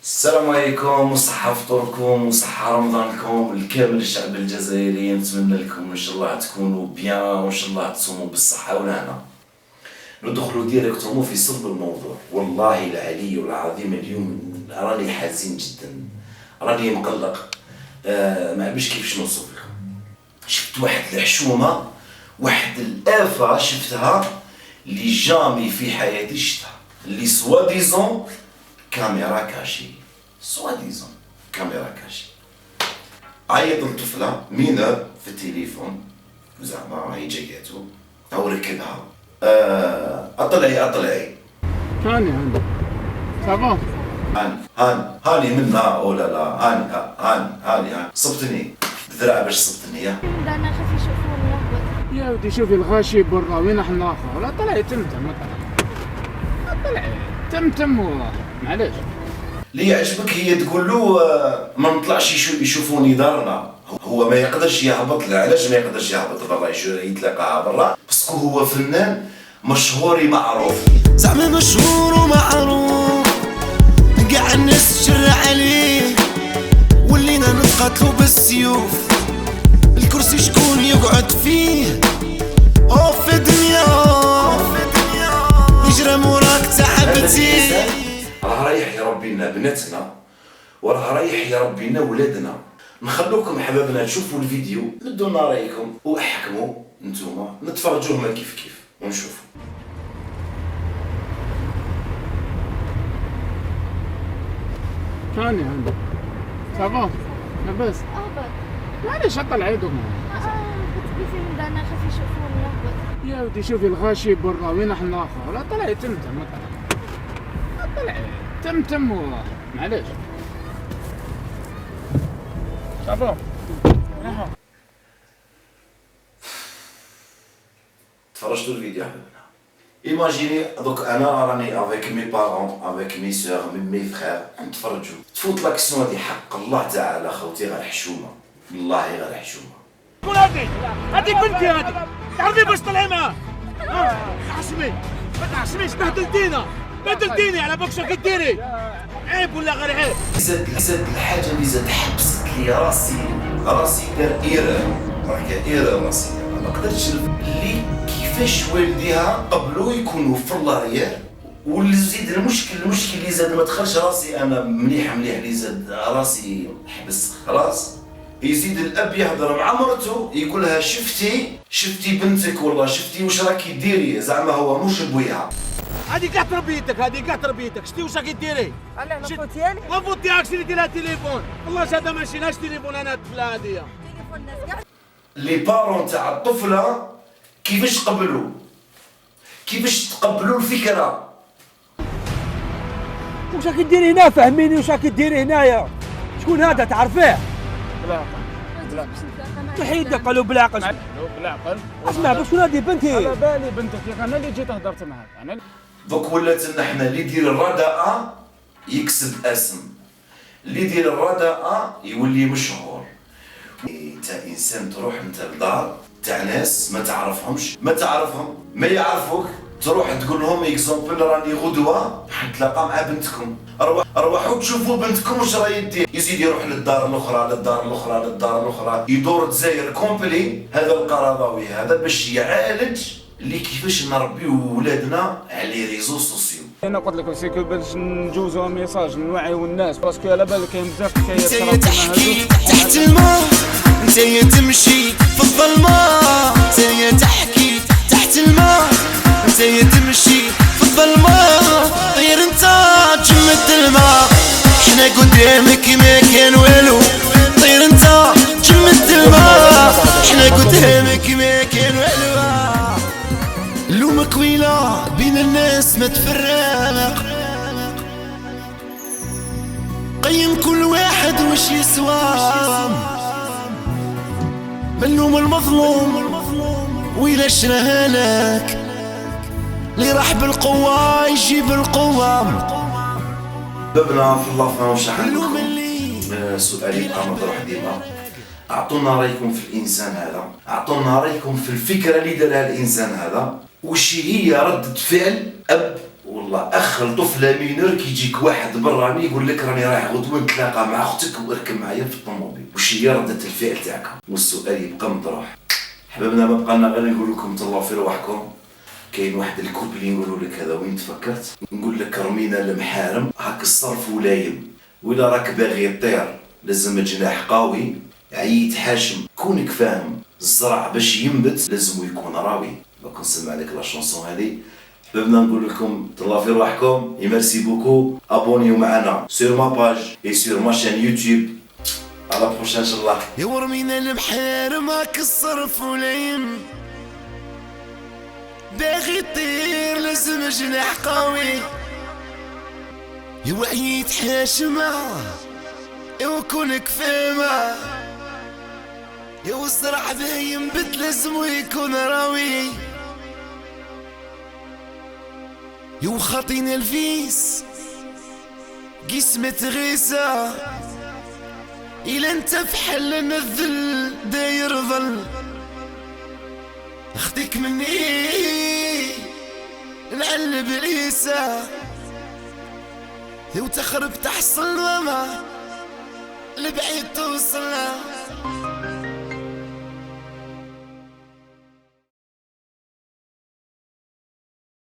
السلام عليكم وصحة فطوركم وصحة رمضانكم الكامل الشعب الجزائري. نتمنى لكم ان شاء الله تكونوا bien وان شاء الله تصوموا بالصحة والهنا. ندخلوا directement في صلب الموضوع. والله العلي العظيم اليوم راني حزين جدا، راني مقلق، ما عرفتش كيفاش نوصف لكم. شفت واحد الحشومة، واحد الآفة شفتها اللي jamais في حياتي شفتها، اللي soi-disant caméra cachée، soi-disant caméra cachée. عيط لطفلة mineure في التليفون، زعما راهي جاياتو او ركبها، اطلعي اطلعي. هاني هاني ça va. هاني هاني هاني منا او لا لا هاني هاني هاني هاني صبتني بذراع باش صبتني يا انا خاف يشوفوني اهبط. يا ودي شوفي الغاشي برا وين احنا اخر. لا طلعي تمتم، طلعي طلعي تمتم معليش. اللي يعجبك هي تقول له ما نطلعش يشوفوني دارنا. هو ما يقدرش يهبط. لا علاش ما يقدرش يهبط برا يتلاقاها برا؟ parce que هو فنان مشهور معروف، زعما مشهور ومعروف، كاع الناس تجرى عليه، ولينا نتقاتلو بالسيوف، الكرسي شكون يقعد فيه؟ او في دنيا يجرى موراك تعبتي. راه رايح يربي لنا بناتنا وراه رايح يربي لنا ولادنا. نخلوكم حبابنا تشوفوا الفيديو، مدوا لنا رايكم واحكموا نتوما، نتفرجوه كيف كيف ونشوفوا. هاني هاني ça va لاباس. اهبط. معليش طلعي دوك. كنت في من انا خاف يشوفوني اهبط. يا ودي شوفي الغاشي برا وين احنا اخر. لا طلعي تمتم، طلعي طلعي تمتم معليش. ça va. تفرجتوا الفيديو حبابنا؟ imaginez دوك انا راني avec mes parents، avec mes sœurs، mes frères، نتفرجوا تفوت l'action هادي. حق الله تعالى خوتي غير حشومه، والله غير حشومه. شكون هادي؟ هادي بنتي هادي، تعرفي باش طلعي معاه؟ تحشمي ما تحشميش، بهدلتينا بهدلتيني على بالك شنو كديري؟ عيب ولا غير عيب؟ زاد الحاجة اللي زاد حبست لي راسي، راسي دار erreur، راه erreur راسي ما قدرتش. اللي كيفاش والديها قبلوا يكونوا في l'arrière؟ واللي زيد المشكل اللي زاد ما دخلش راسي انا مليح مليح، اللي زاد راسي حبس خلاص. يزيد الاب يهضر مع مرته يقول لها شفتي شفتي بنتك والله شفتي واش راكي ديري، زعما هو مش بويها. هذه كاع تربيتك، هذه كاع تربيتك، شتي واش راكي ديري؟ علاه la faute ديالي؟ la faute تاعك شريتي لها تليفون، والله شهادة ما شريناش تليفون انا الطفلة هذه. تليفون الناس كاع. les parents تاع الطفلة كيفاش قبلوا؟ كيفاش تقبلوا الفكرة؟ واش راكي ديري هنا؟ فهميني واش راكي ديري هنايا؟ شكون هذا تعرفيه؟ بالعقل باش نتلاقى مع تحيدك قالوا بالعقل. بالعقل. اسمع باش شكون هذه بنتي؟ على بالي بنتك يا انا اللي جيت هضرت معاك انا. دوك ولات لنا حنا اللي يدير الرداءة يكسب اسم، اللي يدير الرداءة يولي مشهور. انت انسان تروح انت لدار تاع ناس ما تعرفهمش، ما تعرفهم ما يعرفوك، تروح تقول لهم exemple راني غدوه حنتلاقى مع بنتكم، روحوا تشوفوا بنتكم واش راهي دير. يزيد يروح للدار الاخرى للدار الاخرى للدار الاخرى، يدور دزاير complet. هذا القرضاوي هذا باش يعالج اللي كيفاش نربيو ولادنا على les réseaux sociaux. انا قلت لك c'est que باش نجوزو message نوعيو الناس، parce que على بالك كاين بزاف حكايات. انت تحكي تحت الماء، انت تمشي في الظلمة، انت تحكي تحت الماء، انت تمشي في الظلمة، طير انت تجمد الماء، حنا قدامك ما كان والو، طير انت تجمد الماء، حنا قدامك ما كان والو. اللومة قويلة بين الناس ما تفرق، قيم كل واحد وش يسوى، ملوم المظلوم وإلا شراها لك، اللي راح بالقوة يجيب القوة. بابنا في الله فهم واش راح نقول اللوم لكم. اللي السؤال يبقى مطروح ديما، اعطونا رايكم في الانسان هذا، اعطونا رايكم في الفكرة اللي دارها الانسان هذا، وش هي ردة فعل اب والله اخر طفله mineure كي يجيك واحد براني يقول لك راني رايح غدوه نتلاقى مع اختك واركب معايا في الطوموبيل، وش هي ردة الفعل تاعك؟ والسؤال يبقى مطروح. حبابنا، ما بقى لنا غير نقول لكم تهلاو في رواحكم. كاين واحد الكوبلي نقولوا لك هذا وين تفكرت، نقول لك رمينا المحارم هاك الصرف ولايم، ولا راك باغي طير لازم جناح قوي، عييت حاشم كونك فاهم، الزرع باش ينبت لازم يكون راوي. donc نسمع لك la chanson هذه. حبابنا، نقول لكم تهلاو في رواحكم et merci beaucoup. abonnez معنا sur ma page et sur ma chaîne YouTube. à la prochaine ان شاء الله. يا ورمينا المحارم هاك الصرف وليم، باغي طير لازم جناح قوي، يا وعيت حاشمة وكونك فاهمة، يا والزرع باه ينبت لازم يكون راوي، يا وخاطينا ال vice قسمة غيسة، إلا انت في حل الذل داير ظل، اخدك مني نعلب عيسى، لو تخرب تحصل وما لبعيد توصل.